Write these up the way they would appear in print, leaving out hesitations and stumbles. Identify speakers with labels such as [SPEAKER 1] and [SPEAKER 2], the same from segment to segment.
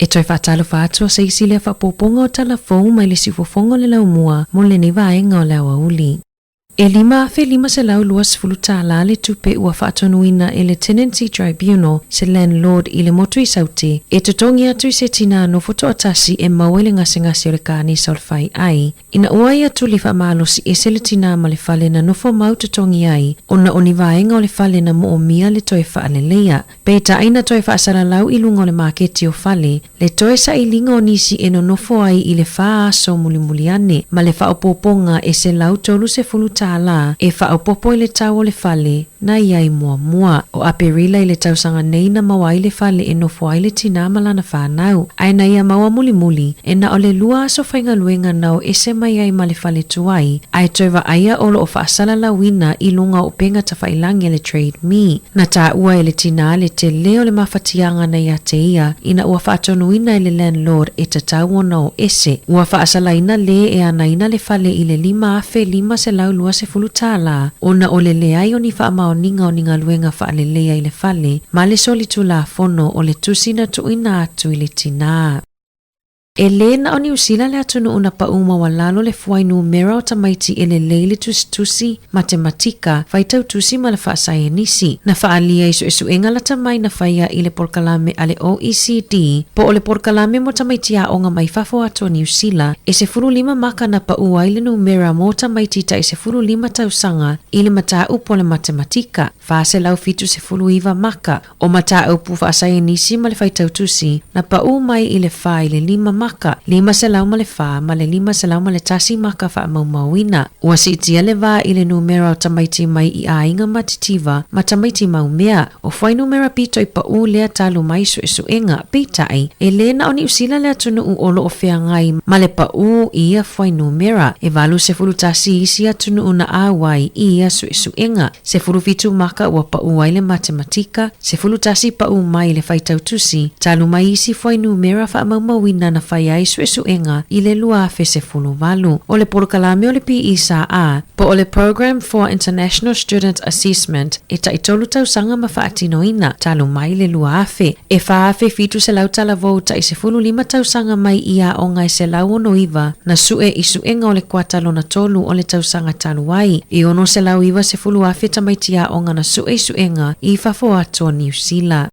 [SPEAKER 1] toe faatalofa atu o se isi lea faaopoopoga o tala fou mai le siufofoga o le laumua mo lenei vaega o le aoauli. E $5,520 tala le tupe ua faatonuina e le Tenancy Tribunal se landlord i le motu i Saute e totogi atu i se tinā nofo toatasi e maua i le gasegase o le kanesa o le faiai ina ua ia tuli faamalosi ese le tinā ma le fale na nofo mau totogi ai ona o ni vaega o le fale na moomia le toe faaleleia. Peitai na toe faasalalau i luga o le maketi o fale le toe sailiga o nisi e nonofo ai i le fa aso mulimuli ane ma le faaopoopoga e $130 e faaopoopo i le tau o le fale na i ai muamua. O Aperila i le tausaga nei na maua ai le fale e nofo ai le tinā ma lana fanau, ae na ia maua mulimuli e na o le lua aso faigaluega na o ese mai ai ma le fale tuai, ae toe vaaia o lo o faasalalauina i luga o upega tafailangi a le Trade Me. Na taua e le tinā le tele o le mafatiaga na ia te ia ina ua faatonuina e le landlord e tatau ona o ese. Ua faasalaina lē e anaina le fale i le $5,520 ona o le leai o ni faamaoniga o ni galuega faaleleia i le fale ma le solitulafono o le tusi na tuuina atu i le tinā. E lē na o Niu Sila le atunuu na paʻu maualalo le fuainumera o tamaiti e lelei le tusitusi, matematika, faitau tusi ma le faasaienisi. Na faaalia i suesuega lata mai na faia i le polokalame a le OECD po o le polokalame mo tamaiti aoga mai fafo atu o Niu Sila e 15 maka na paʻu ai le numera mo tamaiti tai 15 tausaga i le mataupu o le matematika, 479 maka. O mataupu faasaienisi ma le faitautusi na paʻu mai i le fa i le lima maka, 504 ma le 501 maka faamaumauina. Ua siitia le va i le numera o tamaiti mai i aiga matitiva ma tamaiti maumea. O fuainumera pito i paʻu lea talu mai suesuega, peitai, e lē na o Niu Sila le atunuu o lo o feagai ma le paʻu i ia fuainumera. E 81 isi atunuu na ʻauai i ia suesuega. 17 maka ua paʻu ai le matematika, 11 paʻu mai le faitau tusi, talu mai isi fuainumera faamaumauina na fai ai suesuega i le 2018. O le polokalame o le PISA, po o le Program for International Student Assessment, e taitolu tausaga ma faatinoina, talu mai le 2000. E 4,700 talavou tai 15 tausaga mai i aoga e 169 na sue i suega o le kuata lona tolu o le tausaga talu ai. E 690,000 tamaiti aoga na sue i suega i fafo atu o Niu Sila.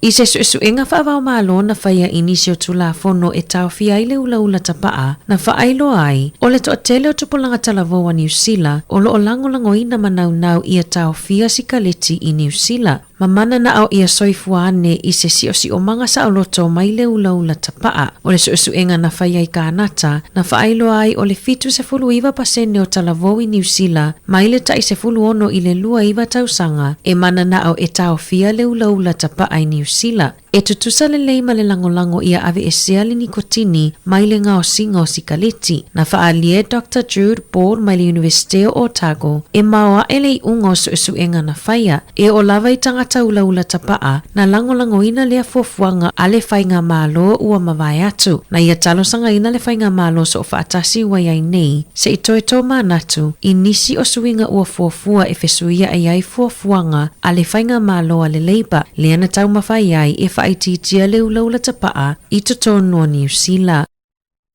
[SPEAKER 1] I se suesuega faavaomalo na faia i nisi o Tulafono e taofia ai le ulaula tapaa, na faailoa ai, o le toatele o tupulaga talavou a Niu Sila o lo o lagolagoina ma naunau ia taofia sikaleti i Niu Sila. Ma mananao ia soifua ane i se siosiomaga saoloto mai le ulaula tapaa. O le suesuega na fai ai Kānata, na faailoa ai o le 79% o talavou i Niu Sila mai le tai 16 i le 29 tausaga e mananao e taofia le ulaula tapaa i Niu Sila. E tutusa lelei ma le lagolago ia aveesea le nikotini mai le gaosiga o sikaleti. Na faaalia e Doctor Jude Ball mai le Iunivesite o Otago e maoaʻe le iʻuga o suesuega na faia e oo lava i tagata ulaula tapaa na lagolagoina lea fuafuaga a le faigamalo ua mavae atu. Na ia talosagaina le faigamalo soofaatasi ua i ai nei se i toe tōmanatu i nisi o suiga ua fuafua e fesuiaʻi ai fuafuaga a le faigamalo a le Labour lea na taumafai ai e faaitiitia le ulaula tapaa i totonu o Niu Sila.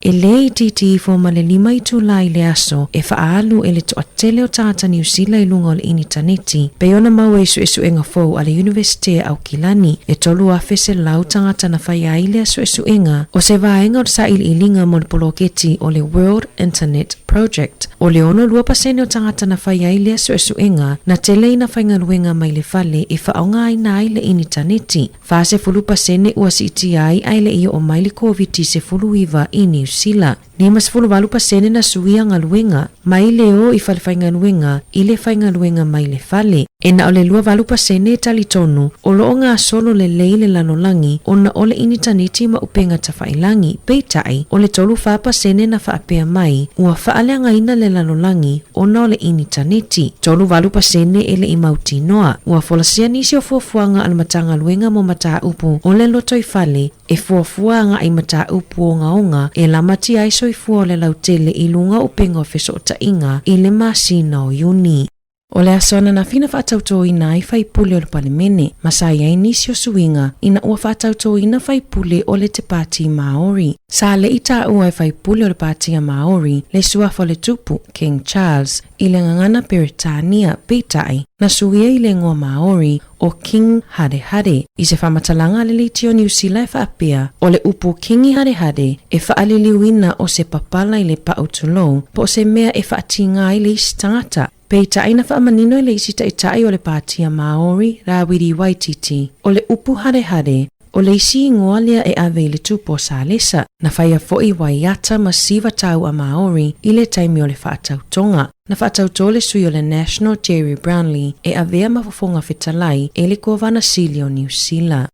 [SPEAKER 1] E lē itiiti ifo ma le lima itulā i le aso e faaalu e le toatele o tagata Niu Sila i luga o le initaneti, pei ona maua i suesuega fou a le Iunivesite a Aukilani, e 3,100 tagata na faia ai lea suesuega, o se vaega o le sailiiliga mo le poloketi o le World Internet Project. O le 62% o tagata na fai ai lea suesuega, na tele ina faigaluega mai le fale e faaaogaina ai le initaneti. 40% ua siitia ai ae le i oo mai le Koviti-19 i Niu Sila. 58% na suia galuega mai le o i fale faigaluega i le faigaluega mai le fale. E na o le 28% e talitonu o lo o gasolo lelei le lalolagi ona o le initaneti ma upega tafailangi, peitai, o le 34% na faapea mai ua faaleagaina le lalolagi ona o le initaneti. 38% e le i mautinoa ua folasia nisi o fuafuaga a le Matagaluega mo Mataupu o le Lotoifale e fuafua agai mataupu ogaoga e lamatia ai soifua o le lautele i luga o upega o fesootaiga i le masina o Iuni.
[SPEAKER 2] O le aso ananafi na faatautōina ai faipule o le Palemene, ma sa i ai nisi o suiga ina ua faatautōina faipule o le Te Pāti Māori. Sa le i taua e faipule o le Pātia Māori le suafa o le Tupu, King Charles, i le gagana Peretania, peitai, na suia i le igoa Māori o King Harehare. I se faamatalaga a le Leitio Niu Sila e faapea, o le upu Kingi Harehare e faaliliuina o se papala i le pau tulou po o se mea e faatiga ai le isi tagata. Peitai na faamanino e le isi taitai o le Pātia Māori, Rāwiri Waititi, o le upu harehare, o le isi igoa lea e ave i le tupu o Salesa, na faia foʻi waiata ma siva tau a Māori i le taimi o le faatautoga. Na faatautō le sui o le National Gerry Brownlee e avea ma fofoga fetalai e le Kovana Sili o Niu Sila.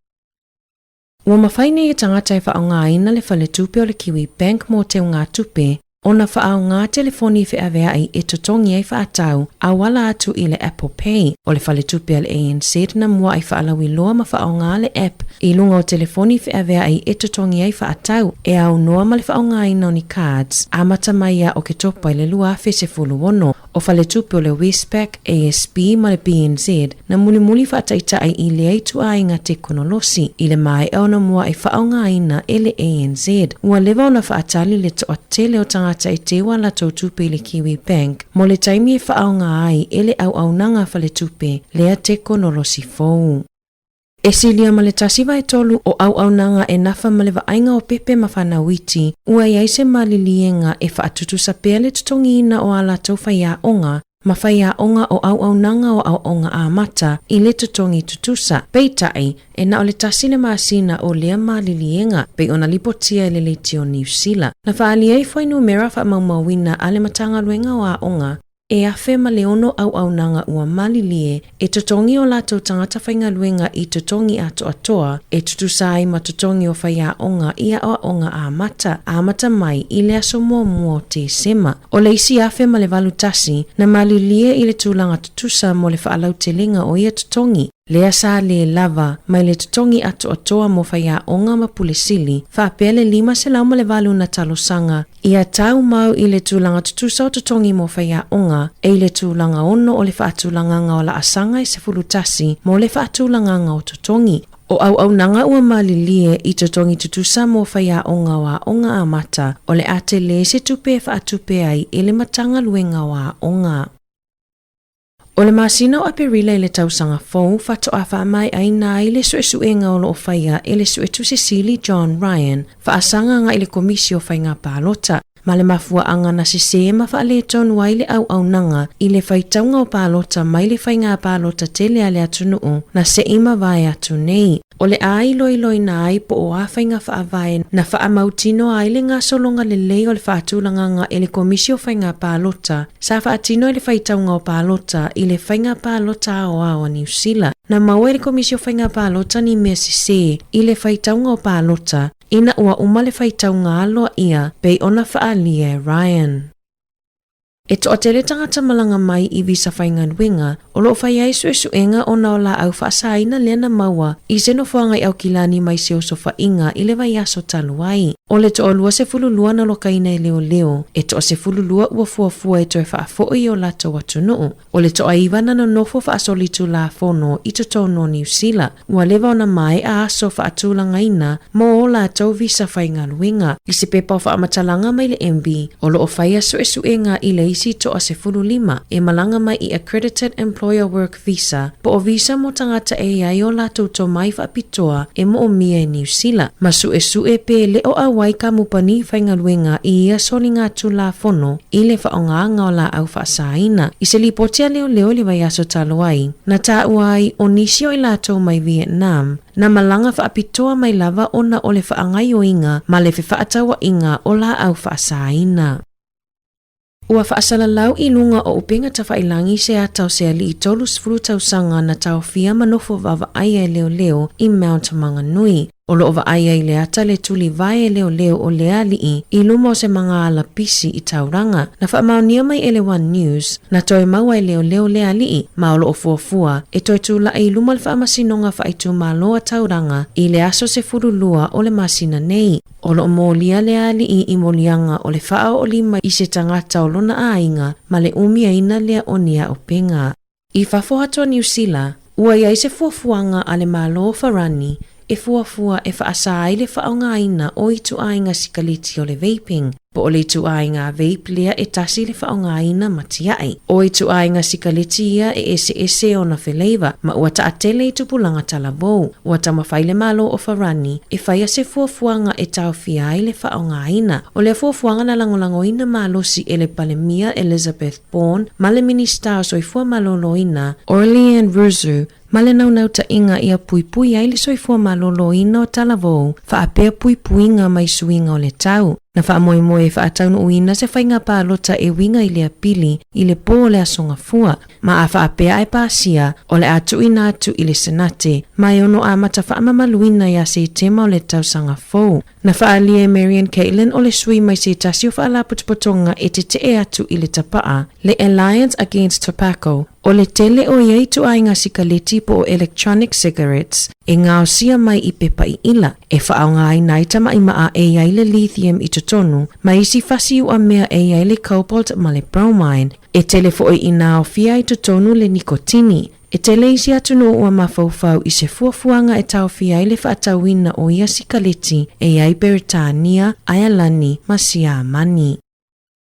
[SPEAKER 2] Ua mafai nei e tagata e faaaogaina le faletupe o le Kiwi Bank mō teugatupe ona faaaoga telefoni feaveai e totogi ai faatau auala atu i le Apple Pay o le faletupe a le ANZ na muaʻi faalauiloa ma faaaoga le app i luga o telefoni feaveai e totogi ai faatau e aunoa ma le faaaogaina o ni cards amata mai ia Oketopa i le 2016. O faletupe o le Westpac, ASB ma le BNZ na mulimuli faataitai i lea ituaiga tekonolosi i le maea ona muaʻi faaaogaina e le ANZ. Ua leva ona faatali le toatele o tagata e teu a latou tupe i le Kiwi Bank mo le taimi e faaaoga ai e le auaunaga faletupe lea tekonolosi fou. E silia ma le 1/3 o auaunaga e nafa ma le vaaiga o pepe ma fanau iti, ua i ai se maliliega e faatutusa pea le totogiina o a latou faiaoga ma faiaoga o auaunaga o aoaoga amata i le totogi tutusa. Peitai, e na o le tasi le masina o lea maliliega, pei ona lipotia e le Leitio Niu Sila. Na faaalia ai fuainumera faamaumauina a le Matagaluega o Aoga E 1006 auaunaga ua malilie e totogi o latou tagata faigaluega i totogi atoatoa e tutusa ai ma totogi o faiaoga i aoaoga amata, amata mai i le aso muamua o Tesema. O le isi 1081 na malilie i le tulaga tutusa mo le faalautelega o ia totogi, lea sa lē lava mai le totogi atoatoa mo faiaoga ma pule sili, faapea le 508 na talosaga Ia tau mau i le tulaga tutusa o totogi mo faiaoga, e i le tulaga ono o le faatulagaga o laasaga e 11 mo le faatulagaga o totogi. O auaunaga ua malilie i totogi tutusa mo faiaoga o aoga amata, o le a tele se tupe e faatupe ai e le Matagaluega o Aoga. O le masina o Aperila i le tausaga fou faatoa faamaeaina ai le suesuega o lo o faia e le Suetusi Sili John Ryan faasaga agai i le Komisi o Faiga Palota ma le mafuaaga na sesē ma faaletonu ai le auaunaga i le faitauga o palota mai le faiga palota tele a le atunuu na seʻi mavae atu nei. O le a iloiloina ai po o a faiga faavae na faamautinoa ai le gasologa lelei o le faatulagaga e le Komisi o Faiga Palota sa faatino i le faitauga o palota i le Faiga Palota Aoao a Niu Sila. Na maua e le Komisi o Faiga Palota ni mea sesē i le faitauga o palota ina ua uma le faitauga aloaia pei ona faaalia e Ryan. E toatele tagata malaga mai i visa faigaluega o lo o fai ai suesuega ona o laau faasaina lea na maua i se nofoaga i Aukilani mai se osofaiga i le vaiaso talu ai. O le toalua 12 na lokaina e leoleo, e toa 12 ua fuafua e toe faafoi i o latou atunuu. O le toaiva na nonofo faasolitulafono i totonu o Niu Sila, ua leva ona maea aso faatulagaina mo ō latou visa faigaluega. I se pepa o faamatalaga mai le MB, o lo o faia suesuega i le isi toa 15 e malaga mai i Accredited Employer Work Visa, po o visa mo tagata e i ai o latou tomai faapitoa e moomia e Niu Sila, ma suesue pe le o auai kamupani faigaluega i ia soligatulafono i le faaaogaga o laau faasaina. I se lipoti a leoleo i le vaiaso talu ai, na taua ai o nisi o i latou mai Vietnam, na malaga faapitoa mai lava ona o le faagaioiga ma le fefaatauaiga o laau faasaina. Ua faasalalau i luga o upega tafailangi se ata o se alii 30 tausaga na taofia ma nofo vaavaaia e leoleo i Mount Maunganui. O lo o vaaia i le ata le tulivae e leoleo o lea alii i luma o se magaala pisi i Tauranga. Na faamaonia mai e le One News, na toe maua e leoleo lea alii ma o lo o fuafua e toe tulai i luma o le Faamasinoga Faaitumalo a Tauranga i le aso 12 o le masina nei. O lo o molia lea alii i moliaga o le faaoolima i se tagata o lona aiga ma le umiaina lea o ni aopenga. I fafo atu o Niu Sila, ua i ai se fuafuaga a le Malo o Farani e fuafua e faasā ai le faaaogaina o ituaiga sikaleti o le vaping, po o le ituaiga vape lea e tasi le faaaogaina ma tiai. O ituaiga sikaleti ia e eseese ona feleiva ma ua taatele i tupulaga talavou. Ua taumafai le Malo o Farani e faia se fuafuaga e taofia ai le faaaogaina. O lea fuafuaga na lagolagoina malosi e le Palemia Elizabeth Borne ma le Minisita o Soifua Maloloina, Aurelien Rousseau, ma le naunautaiga ia puipui ai le soifua maloloina o talavou faapea puipuiga mai suiga o le tau. Na faamoemoe e faataunuuina se faiga palota e uiga i le Apili i le pō o le Aso Gafua, ma a faapea ae pasia, o le a tuuina atu i le Senate ma e ono amata faamamaluina ia Setema o le tausaga fou. Na faaalia e Marion Caitlin o le sui mai se tasi o faalapotopotoga e tetee atu i le tapaa, le Alliance Against Tobacco, o le tele o ia ituaiga sikaleti po o electronic cigarettes e gaosia mai i pepa iila, e faaaogaina ai tamaimaa e i ai le lithium i totonu, ma isi fasi uamea e i ai le cobalt ma le bromine, e tele foi ina aofia i totonu le nikotini. E tele isi atunuu ua mafaufau i se fuafuaga e taofia ai le faatauina o ia sikaleti e i ai Peretania, Aealani ma Siamani.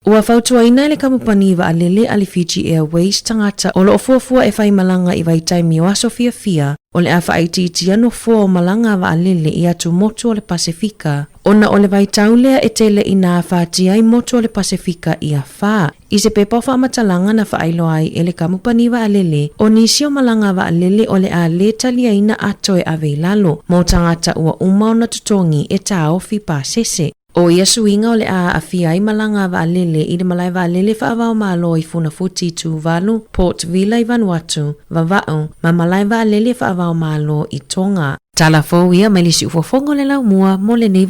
[SPEAKER 2] Ua fautuaina e le kamupani vaalele a le Fiji Airways tagata o loo fuafua e faimalaga i vaitaimi o aso fiafia o le a faaitiitia nofoa o malaga a vaalele i atumotu o le Pasefika ona o le vaitau lea e tele ina afatia ai motu o le Pasefika i afa. I se pepa o faamatalaga na faailoa ai e le kamupani vaalele, o nisi o malaga vaalele o le a lē taliaina ato e ave i lalo mo tagata ua uma ona totogi e taofi pasese. O ia suiga o le a aafia ai malaga vaalele i le malae vaalele faava-o-Malo i Funafuti i Tuvalu, Port Vila i Vanuatu, Vava'u, ma malae vaalele faava-o-Malo i Tonga. Tala fou ia mai le siufofoga o le laumua mo lenei.